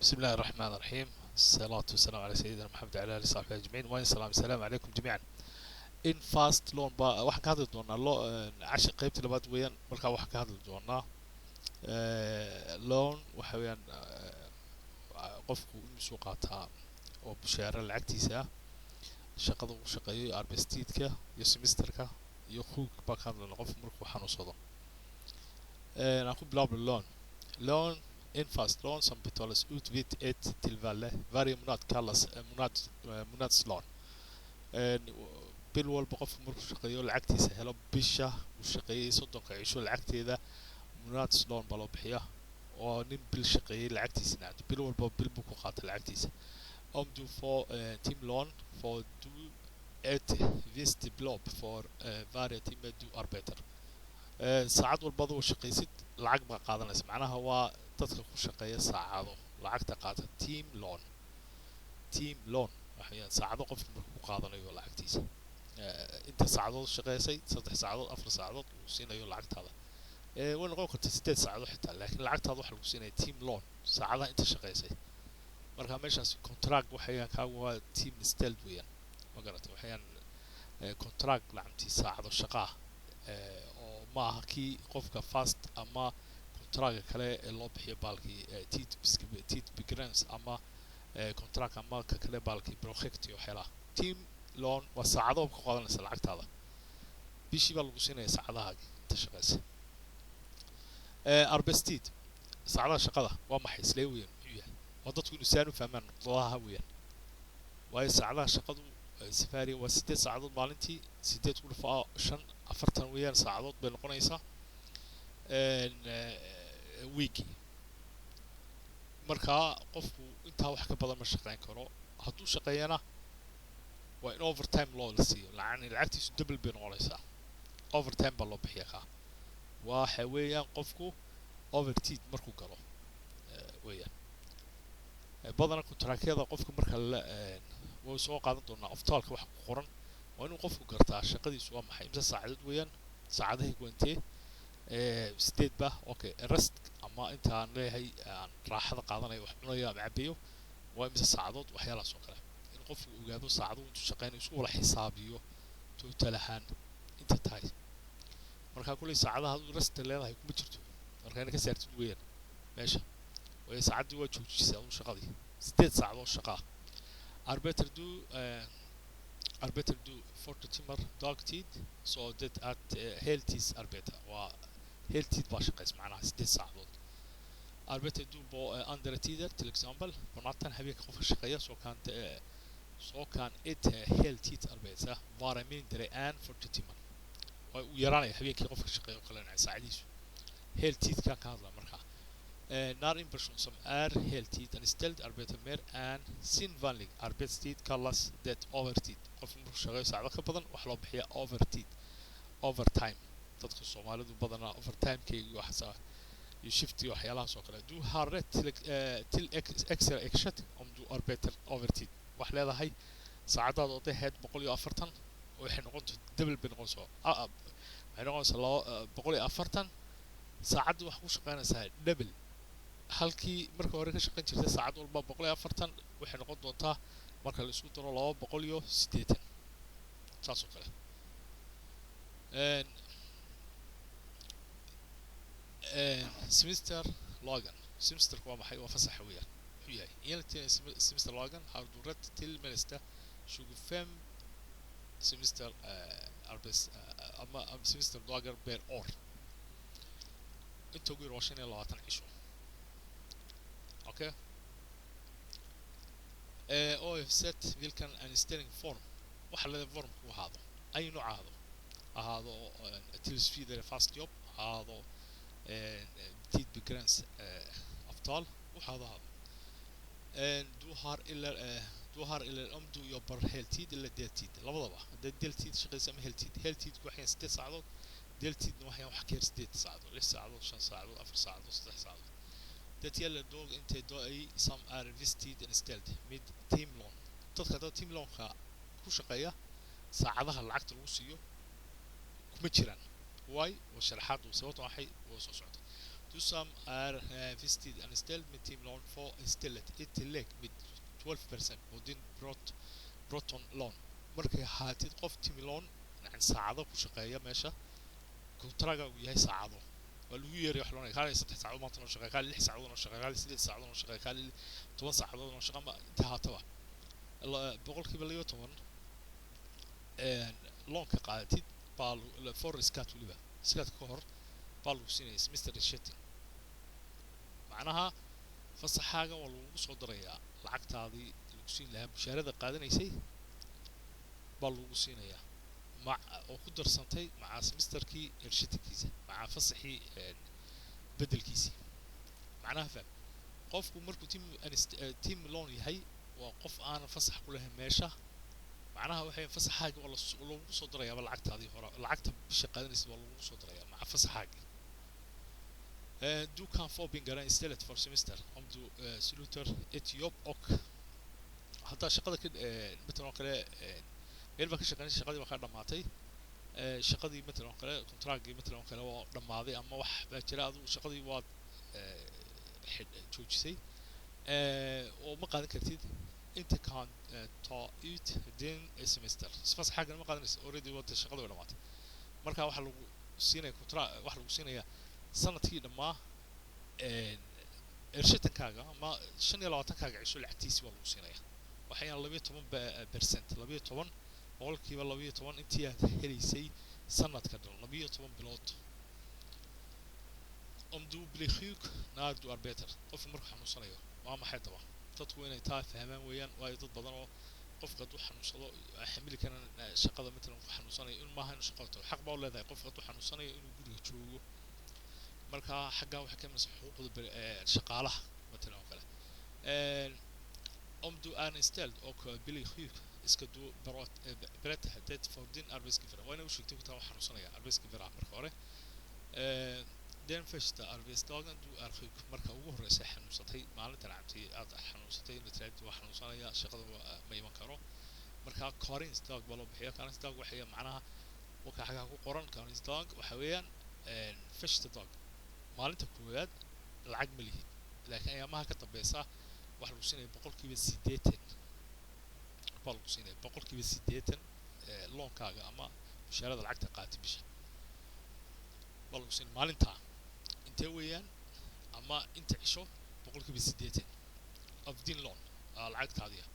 بسم الله الرحمن الرحيم، الصلاة والسلام على سيدنا محمد وعلى آله وصحبه أجمعين. Waan salaam, السلام عليكم جميعا. In fast lön ba waxaan ka hadli doonaa loo cashir qaybta labaad weeyaan. Markaa waxaan ka hadli doonaa lön waxa weeyaan qofku imisuu qaataa oo bushaaro lacagtiisa ah, shaqada uu shaqeeyo, arbetstidka iyo semesterka iyo sjuk baa ka hadlayna, qofku markuu xanuunsado. Aan ku bilaabno lön. Lön, en fast lön som betalas ut vid ett tillfälle varje månad kallas månadslön. Bil walba qofku markuu shaqeeyo lacagtiisa helo, bisha uu shaqeeyey 30-ka cisho lacagteeda månadslön baa loo bixiyaa, oo nin bil shaqeeyey lacagtiisa nacdo bil walba bil buu ku qaata lacagtiisa. Om du får timlön får du ett visst belopp för varje timme du arbetar. Saacad walba aduu shaqaysid lacag baa qaadanaysa. Macnaha waa dadka ku shaqeeya saacado lacagta qaata, timlön. Timlön waxayaan saacado qofku markuu ku qaadanayo lacagtiisa, inta saacadood shaqeysay, 3 saacadood, 4 saacadood uu siinayo lacagtaada. Way noqon karta 8 saacadood xitaa, laakiin lacagtaada waxaa lagu siinaya timlön, saacadaha inta shaqeysay. Marka meeshaas contract waxayaan kaagu waa timanställd weeyaan, ma garatay? Waxayaan contract lacagtii saacado shaqaa oo ma aha kii qofka fast ama contractka kale ee loo bixiyo baalkii tidsbegränsat ama contract ama ka kale baalkii projekt iyo waxyaalaha. Timlön waa saacado ku qaadanaysa lacagtaada, bishii baa lagu siinaya saacadahaagi inta shaqeysa. Arbetstid, saacadaha shaqada waa maxay? Islee weeyaan, muxuu yahay? Waa dadku inuu saan u fahmaan nuqdadaha weeyaan. Waayo saacadaha shaqadu Sverige waa 8 saacadood maalintii. Sideed ku dhufo shan, 40 weeyaan saacadood bay noqonaysaa weekii. Markaa qofku intaa wax ka badan ma shaqeyn karo. Hadduu shaqeeyana waa in overtime loo la siiyo, lacani lacagtiisu double bay noqonaysaa, overtime baa loo bixiya. Kaa waxa weeyaan qofku overtid markuu galo weeyaan. Badana kontraktyada qofka marka la way soo qaadan doonaa avtalka waxa ku qoran. Waa inuu qofku gartaa shaqadiisu waa maxay, imse saacadood weeyaan, saacadahii waa intee, sideed ba, okay, rest ama intaan leeyahay aan raaxada qaadanayo, wax cunayo ama cabayo, waa imse saacadood, waxyaalahaas oo kale. In qofku ogaado saacaduhu intuu shaqeynayo, isku wala xisaabiyo total ahaan inta tahay. Marka kulley saacadaha aduu rest leedahay kuma jirto, marka ina ka saartid weeyaan meesha, waayo saacaddii waa joojisay aduu shaqadii, 8 saacadood shaqaa. Arbetar du 40 timmar dagtid så det är heltidsarbete. Waa heltid baa shaqays, macnaha 8 saacadood. Arbetar du på andra tider, till exempel på natten, habeenka qofka shaqeeya, så kan ett heltidsarbete vara mindre än 40 timmar. Waa uu yaraanaya habeenkii qofka shaqeeya oo kale saacadiisu. Heltidka ka hadla markaa. När en person som är heltidsanställd arbetar mer än sin vanlig arbetstid kallas det övertid. Qofka markuu shaqeeyo saacado ka badan waxaa loo bixiyaa overtid, overtime. Dadka Soomaalidu badanaa overtimekayga waxaasa iyo shift iyo waxyaalahaas oo kale. Du har rätt till extra ersättning om du arbetar övertid. Wax leedahay saacadaada oday ahayd 140, waxay noqon double bay noqonaysaa, waxay noqonaysaa 240. Saacaddii waxaa ku shaqeynaysaa double halkii marka hore ka shaqayn jirtay. Saacad walba 140 waxay noqon doontaa marka la isku daro 280, saas oo kale. Semesterlagen. Semesterka waa maxay? Waa fasaxa weeyaan. Muxuu yahay? Enligt semesterlagen har du rätt till minst 25 semester arbets ama semesterdagar per år. Inta ugu yar waa 25 cisho, okay. Oavsett vilken anställningsform, waxa la formku ahaado, ay nooc ahaado, tillsvidare fast jobb ahaado, tidsbegränsat avtal waxaad ahaado, du har eller om du jobbar heltid eller deltid, labadaba haddaad deltid shaqaysa ama heltid. Heltidku waxay 8 saacadood, deltidna waxay wax ka yar 8 saacadood, 6 saacadood, 5 saacadood, 4 saacadood, 3 saacadood. Det gäller dock inte de som är visstidsanställd med timlön. Dadka dad timlönka ku shaqeeya saacadaha lacagta lagu siiyo kuma jiraan. Waay waa sharaxaad, sababta waxay waa soo socota. Du som är visstidsanställd med timlön får istället ett tillägg med 12% på din bruttolön. Markay ahaatid qof timlön, yani saacado ku shaqeeya meesha, kontraga uu yahay saacado waa lagu yeeray, wax loonaya kaali 3 saacadood maanta noo shaqeeya, kaali 6 saacadood noo shaqeeya, kaali 8 saacadood noo shaqeeya, kaali 10 saacadood noo shaqeeya, ma inta haataba 12% loonka qaadatid baa före skatt, weliba skatt ka hor baa lagu siinaya semesterersättning. Macnaha fasaxaaga waa lagugu soo darayaa lacagtaadii lagu siin lahaa mushaarada qaadanaysay baa lagu siinayaa, mac oo ku darsantay maca semesterkii ersättning-kiisa, maca fasaxii bedelkiisii. Macnaha faham, qofku markuu timlön yahay waa qof aanan fasax ku lahayn meesha. Macnaha waxay fasaxaaga waa lagugu soo darayaaba lacagtaadii hore, lacagta bisha qaadanaysa waa lagugu soo darayaa maca fasaxaagii. Du kan få pengar istället för semester om du slutar ett jobb och haddaa shaqada ka matalan oo kale meel baa ka shaqeynaysa, shaqadii baa kaa dhamaatay, shaqadii matalan oo kale kontraagii matalan oo kale waa dhammaaday ama wax baa jira, adigu shaqadii waad joojisay oo ma qaadan kartid inta kan ta ut din semester, fasaxaagana ma qaadanaysa, already wada shaqadii way dhamaatay. Marka waxaa lagu siinaya kontra, waxaa lagu siinayaa sanadkii dhammaa ersättning-kaaga ama 25-kaaga cisho lacagtiisi waa lagu siinaya. Waxayaan 12%, 12%, 12% intii aad helaysay sanadka dhan, 12 bilood. Om du blir sjuk när du arbetar, qofku markuu xanuunsanayo waa maxay daba? Dadku inay taa fahmaan weeyaan, waayo dad badan oo qofka hadduu xanuunsado xamili karan shaqada, matalan ku xanuunsanayo in maaha inuu shaqada tago, xaq baa u leedahay qofka hadduu xanuunsanayo inuu guriga joogo. Marka xaggaa waxay ka imanaysaa xuquuqda shaqaalaha matalan oo kale. Om du är anställd och blir sjuk ska du berätta det för din arbetsgivare. Waa inay u sheegtay ku taa wax xanuunsanaya arbetsgivare marka hore. Den första arbetsdagen du är sjuk, marka ugu horreysa xanuunsatay, maalintan cabtay aad xanuunsatay in la tiraahdo waa xanuunsanaya, shaqada ma iman karo, marka karensdag baa loo bixiya. Karensdag waxay macnaha waka xagaa ku qoran, karensdag waxa weeyaan första dag, maalinta koowaad lacag ma lihid, laakiin ayaamaha ka dambeysa waxaa lagu siinaya 80% baa lagu siinaya, 80% loonkaaga ama mushaarada lacagta qaatay bisha baa lagu siinaya maalintaa. Intee weeyaan ama inta cisho 80% av din lön lacagtaadiya?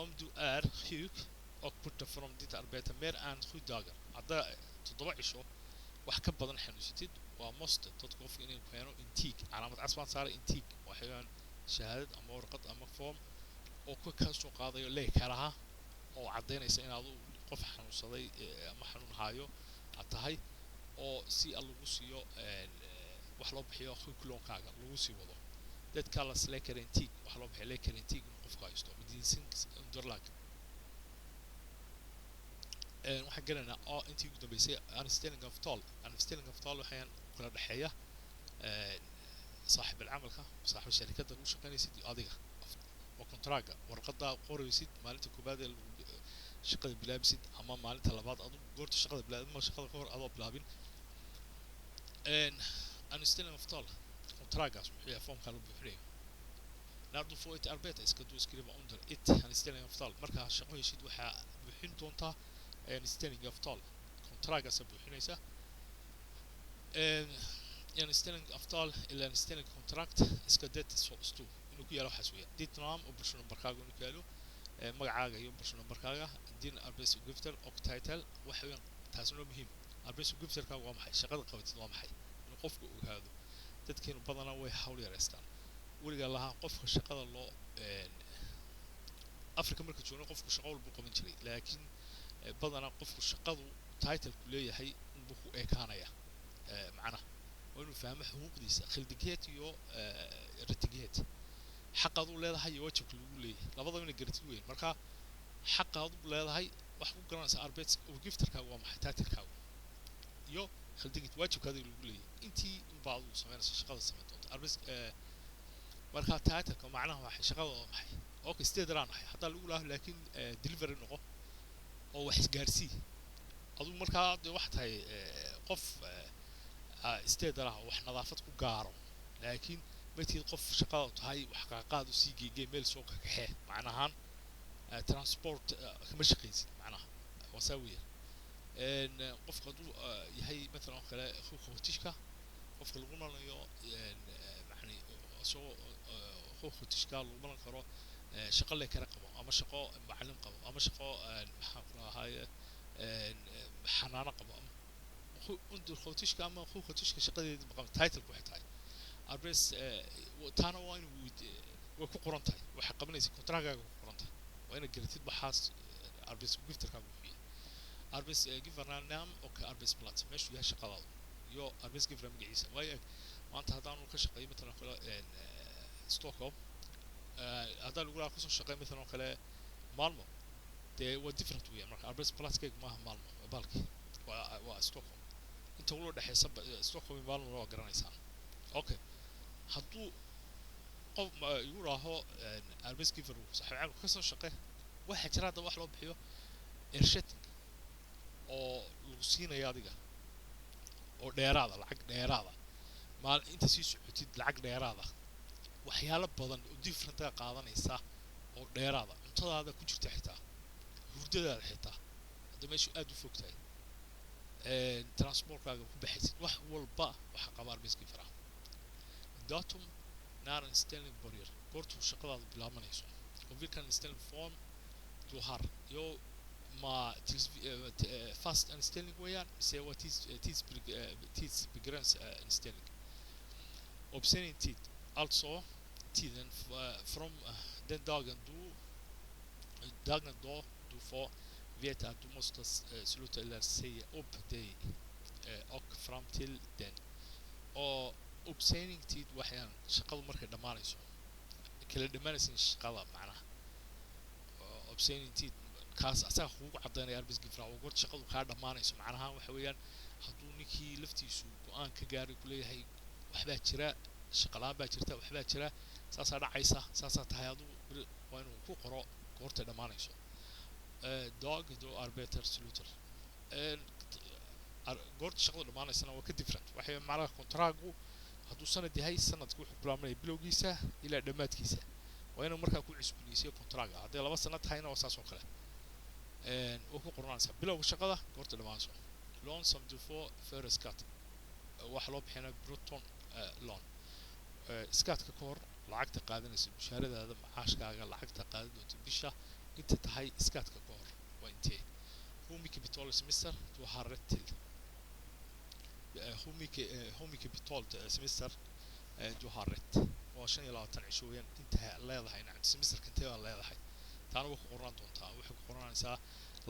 Om du är sjuk och borta från ditt arbete mer än 7 dagar, haddaa 7 cisho wax ka badan xanuunsatid, waa måste dadku qofka inay keeno intyg. Calaamad cas baan saaray. Intyg waxayaan shahaadad ama warqad ama form oo ka ka soo qaadayo läkare-ha oo caddaynaysa inaad qof xanuunsaday ama xanuun haayo aad tahay, oo si lagu siiyo wax loo bixiyo sjuklön-kaaga lagu sii wado. Dadka las läkarintyg, waxa loo bixiya läkarintyg inuu qofku haysto medicinskt underlag. Waxaan gelinaynaa oo intii ugu dambeysay anställningsavtal. Anställningsavtal waxayaan kala dhexeeya saaxib alcamalka, saaxib sharikadda u shaqaynaysid iyo adiga, waa kontraaga warqadda qoraysid maalinta koobaad ee shaqada bilaabisid ama maalinta labaad, adu goorta shaqada bilaabid ama shaqada ka hor adoo bilaabin. Anställningsavtal, kontragaas muxuu yahay? Foomkaa la buuxinayo. När du får ett arbete ska du skriva under ett anställningsavtal. Markaa shaqo heshid waxaa buuxin doontaa anställningsavtal, kontragaasa buuxinaysa. Anställningsavtal eller anställningskontrakt ska det så stå inuu ku yaalo waxaas weeyaan ditt namn och personnummerkaaga inuu ku yaalo, magacaaga iyo personnummerkaaga, din arbetsuppgifter och titel. Waxa weeyaan taasina waa muhiim. Arbetsuppgifterkaaga waa maxay? Shaqada qabatid waa maxay? Inuu qofku ogaado. Dadkeenu badanaa way hawl yareystaan weligaa lahaa qofka shaqada loo Africa marka joogno qofku shaqo walbuu qaban jiray, laakiin badanaa qofku shaqadu titleku leeyahay unbuu ku ekaanaya. Macnaha waa inuu fahmo xuquuqdiisa, skyldighet iyo rättighet, xaqaad u leedahay iyo waajibka lagu leeyahay, labadaba inay garatid weyn. Marka xaqaad u leedahay wax ku garanaysaa arbetsuppgifterkaaga waa maxay, titlekaagu, iyo skyldighet, waajibkaadiga lagu leeyahay, intii unbaa adigu samaynaysa shaqada samayn doonta arbets. Marka titleka macnaha maxay? Shaqada waa maxay? Okay, sideed ahay haddaa lagu lahaa, laakiin delivery noqo oo wax isgaarsii adigu. Markaa dee waxa tahay qof städare ah oo wax nadaafad ku gaaro. Laakiin matid qof shaqada tahay wax qaaqaad u sii geegee meel soo kakaxee, macnahaan transport kama shaqaysid, macnaha waa saa weeyaan. Qofka hadduu yahay matalan oo kale khotishka, qofka lagu malanayo macni isagoo khotishka lagu malan karo shaqo le kara qabo ama shaqo macalin qabo ama shaqo, maxaan ku rahaaye, xanaano qabo ama undersköterska ama sjuksköterska shaqadeedi maqan title waxay tahay arbets taana waa inuu way ku qoran tahay waxay qabanaysa kontraagaaga ku qoran tahay, waa inaad garatid waxaas arbetsgivarkaaga wuxuu yahay, arbetsgivarnamn och arbetsplats, meeshuu yahay shaqadaadu iyo arbetsgivara magaciisa. Waayo eg, maanta haddaanu ka shaqeeyo matalan oo kale Stockholm, haddaan lagu lahaa kasoo shaqeey matalan oo kale Malmo, dee waa different weeyaan. Marka arbetsplatskaygu maaha Malmo, waa baalki waa Stockholm. Inta uloo dhexeysa Stockholm iyo Malmo waa garanaysaan. Okay, hadduu qof igu raaho arbetsgivar saaxiib caalamka kasoo shaqe, waxaa jira hadda wax loo bixiyo ersättning oo lagu siinayo adiga oo dheeraada, lacag dheeraada maal inta sii socotid, lacag dheeraada, waxyaalo badan oo differentaa qaadanaysa oo dheeraada, cuntadaada ku jirta, xitaa hurdadaada, xitaa hadda meeshu aad u fog tahay, transportkaaga ku baxaysid, wax walba waxaa qaba arbetsgivara. Datum när anställning börjar, goortuu shaqadaadu bilaabanayso, och vilken anställningsform du har, iyo ma fast anställning weeyaan mise waa tidsbegränsad anställning. Uppsägningstid, alltså tiden från den dagen då du får veta att du måste sluta eller säga upp dig och fram till den. Och uppsägningstid waxayaan shaqadu markay dhammaanayso, kala dhammaanaysin shaqada, macnaha uppsägningstid kaas asaga kugu cadaynaya arbetsgivare oo goorta shaqadu kaa dhammaanayso. Macnaha waxa weeyaan hadduu ninkii laftiisu go-aan ka gaaray kuleeyahay waxbaa jira, shaqalaan baa jirta, waxbaa jira, saasaa dhacaysa, saasaa tahay, adigu waa inuu ku qoro goortay dhammaanayso. Dag då arbetet slutar, goorta shaqadu dhammaanaysana waa ka different. Waxay macnaha kontraagu hadduu sanad yahay, sanadku wuxuu bilaabanaya bilowgiisa ilaa dhammaadkiisa, waa inuu markaa ku cusbooneysiyo kontraaga. Hadday 2 sano tahayna waa saas oo kale, way ku qoranaysaa bilowga shaqada, goorta dhammaanayso. Lön som du får före skatt, waxaa loo bixinaa brutto lön, skattka ka hor lacagta qaadanaysa, mushaaradaada, macaashkaaga, lacagta qaadan doonta bisha inta tahay skattka ka hor waa intee. Hur mycket betalar semester du har rätt till, hur mycket betalt semester du har rätt, waa 25 cisho weeyaan inta leedahay. Nacam, semesterka intee baa leedahay, taana way ku qoran doontaa, waxay ku qoranaysaa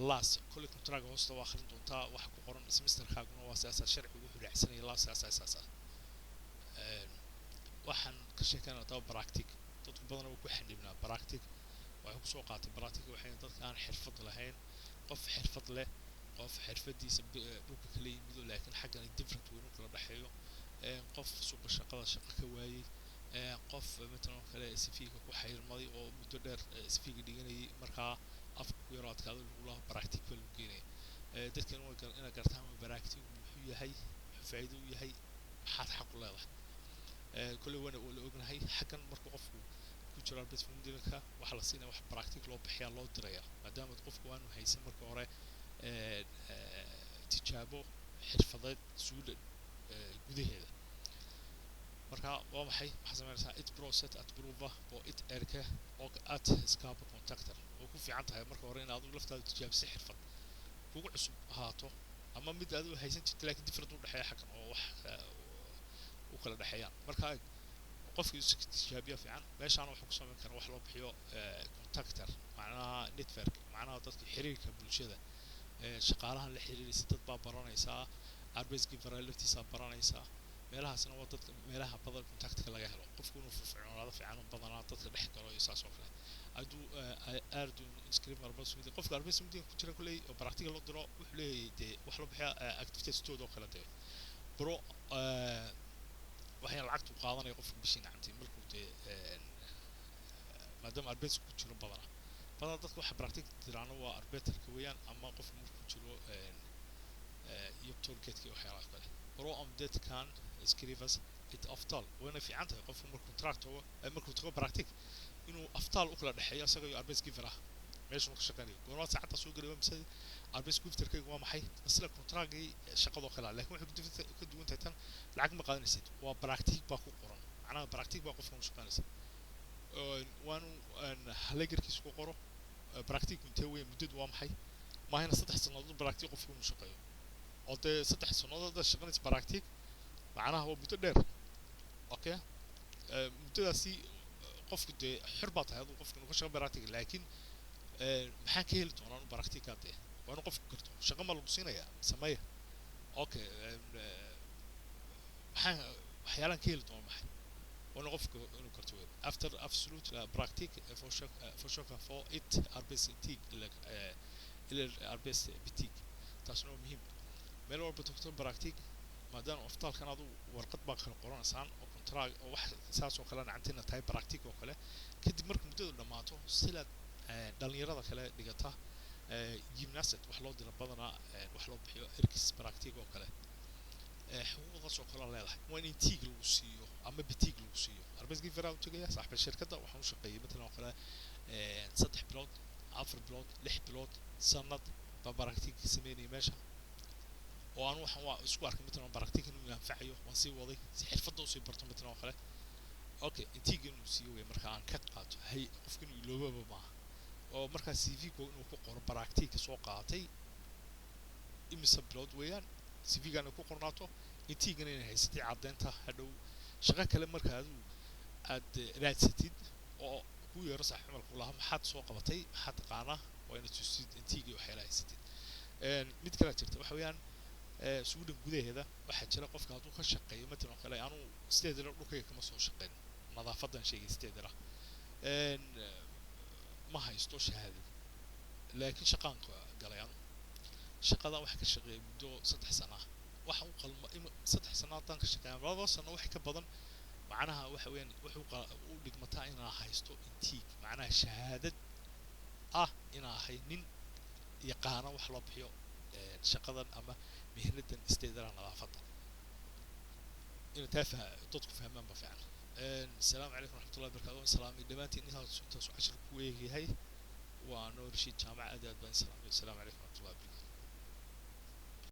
las kolley kontraaga hoosta waa akhrin doontaa waxa ku qoran. Semesterkaaguna waa saasaa, sharcigu wuxuu raacsanaya la saasaa saasaa. Waxaan ka sheekeynaa daba praktik. Dadku badanaa way ku xanibnaa praktik, waxay kusoo qaatay praktik waxay dadka aan xirfad lahayn. Qof xirfad leh, qof xirfadiisa dhulka kala yimido laakiin xaggan different weyn u kala dhexeeyo, qof suuqa shaqada shaqo ka waayey, qof matalan oo kale CV-ga ku xayrmaday oo muddo dheer CV-ga dhiganayay, markaa afka ku yaro adkaado, lagu lahaa praktik baa lagu geenaya. Dadkan waa inay gartaan praktik muxuu yahay, muxuu faa'iido u yahay, maxaad xaq u leedahay. Kolley waana la ognahay xaggan markuu qofku ku jiro arbetsförmedlingka waxaa la siinaya wax praktik loo bixiyaa, loo diraya, maadaama qofku aanu haysan marka hore tijaabo xirfadeed suula gudaheeda. Marka waa maxay, maxaa sameynaysaa? Ett bra sätt att prova på ett yrke och att skapa kontakter. Oo ku fiican tahay marka hore in adigu laftaada tijaabisa xirfad kugu cusub ahaato ama mid adigu haysan jirta laakiin different u dhexeeya xaggan oo wax u kala dhexeeyaan. Marka qofkii is tijaabiya fiican meeshaana wuxuu ku samayn karaa wax loo bixiyo kontakter, macnaha network, macnaha dadka xiriirka bulshada, shaqaalahan la xiriiraysa, dad baa baranaysaa, arbetsgivare laftiisaa baranaysaa. Meelahaasna waa dadka meelaha badan contactka laga helo, qofku inuu firfircoonaado fiican badanaa dadka dhex galo iyo saas oo kale. Hadduu aardu inskriven arbetsförmedling, qofka arbetsförmedling ku jira kulley oo praktiga loo diro, wuxuu leeyahay dee wax loo bixiya aktivitetstooda oo kale, dee bro waxay lacagtu qaadanaya qofka bishii nacamtay markuu dee maadaama arbets ku jiro. Badanaa badanaa dadka waxa praktik diraana waa arbetarka weeyaan ama qofka markuu jiro iyo tollgatka iyo waxyaalaha kale. Bro om det kan skrivas Ett avtal wayna fiican tahay qofku markuu contract tago, markuu tago praktik, inuu avtal u kala dhexeeyo isaga iyo arbetsgivare ah meesha uu ka shaqeynayo. Goormaad saacadda soo gelay, waa mise arbetsgivarkaygu waa maxay, isla kontraagii shaqadoo kale ah. Laakiin waxay ka duwan tahay tan lacag ma qaadanaysid, waa praktik baa ku qoran, macnaha praktik baa qofkan u shaqeynaysa. Waanu halegarkiisa ku qoro praktik intee weyn, muddadu waa maxay. Maahina 3 sannadood praktik qofku inuu shaqeeyo, oo dee 3 sannadood haddaad shaqeynaysa praktik, macnaha waa muddo dheer. Okay, muddadaasi qofku dee xor baa tahay aduu qofku inuu ka shaqo praktik, laakiin maxaan ka heli doonaa anu praktika? Dee waa inuu qofku garto shaqo ma lagu siinayaa mise maya. Okay, maxaan waxyaalaan ka heli doona maxay, waa inuu qofku inuu garto weyn. Efter avslutad praktik försöka få ett arbetsintyg eller arbetsbetyg. Taasna waa muhiim meel walba tagto praktik, maadaama avtalkan adu warqad baa kala qoranaysaan oo contract oo wax saas oo kale nacantina tahay praktik oo kale. Kadib marka muddadu dhammaato, silaad dhalinyarada kale dhigata gymnasiet wax loo diro badanaa, wax loo bixiyo yrkespraktik oo kale, xuquuqdaas oo kale leedahay waa in intyg lagu siiyo ama betyg lagu siiyo. Arbetsgivare u tegaya, saaxiibka shirkadda, waxaan u shaqeeyay matalan oo kale 3 bilood, 4 bilood, 6 bilood, sanad baa praktik ka sameynaya meesha, oo anu waxaan waa isku arkay matalan praktik inuu anfacayo, waan sii waday si xirfadda usii barto matalan oo kale. Okay, intyg inuu siiyo wey marka aan ka qaato hay qofka inuu iloobaba maaha, oo markaa CV ko inuu ku qoro praktik soo qaatay imise bilood weeyaan, CV-gana ku qornaato, intygana inay haysatay caddeynta. Hadhow shaqo kale marka adigu aad raadsatid oo ku yeero saaxiib camalku lahaa, maxaad soo qabatay, maxaad taqaanaa, waa inaad tusid intygii waxyaalaha haysatid. Mid kalaa jirta, waxa weeyaan Sweden gudaheeda waxaa jira qofka hadduu ka shaqeeyo matalan oo kale, anuu sideedana dhulkayga kama soo shaqeyn nadaafadan sheegay sideedana, ma haysto shahaadad, laakiin shaqaan galay anu. Shaqada waxaa ka shaqeeyay muddo 3 sano ah. Waxa u qalma 3 sano haddaan ka shaqeeya, 2 sano wax ka badan, macnaha waxa weeyaan wuxuu u dhigmataa inaan haysto intyg, macnaha shahaadad ah inaan ahay nin yaqaana wax loo bixiyo shaqadan ama mihnadan isteedana nadaafadda. Inay taa dadku fahmaan ba fiican. Asalaamu calaykum waraxmatullahi wabarakatu. Waan salaamay dhammaantiin. Intaas intaasu cashir ku eegyahay. Waa Noor Rashiid Jaamac. Aad iyo aad baan salaamay. Asalaamu calaykum waraxmatullahi wabarakatu.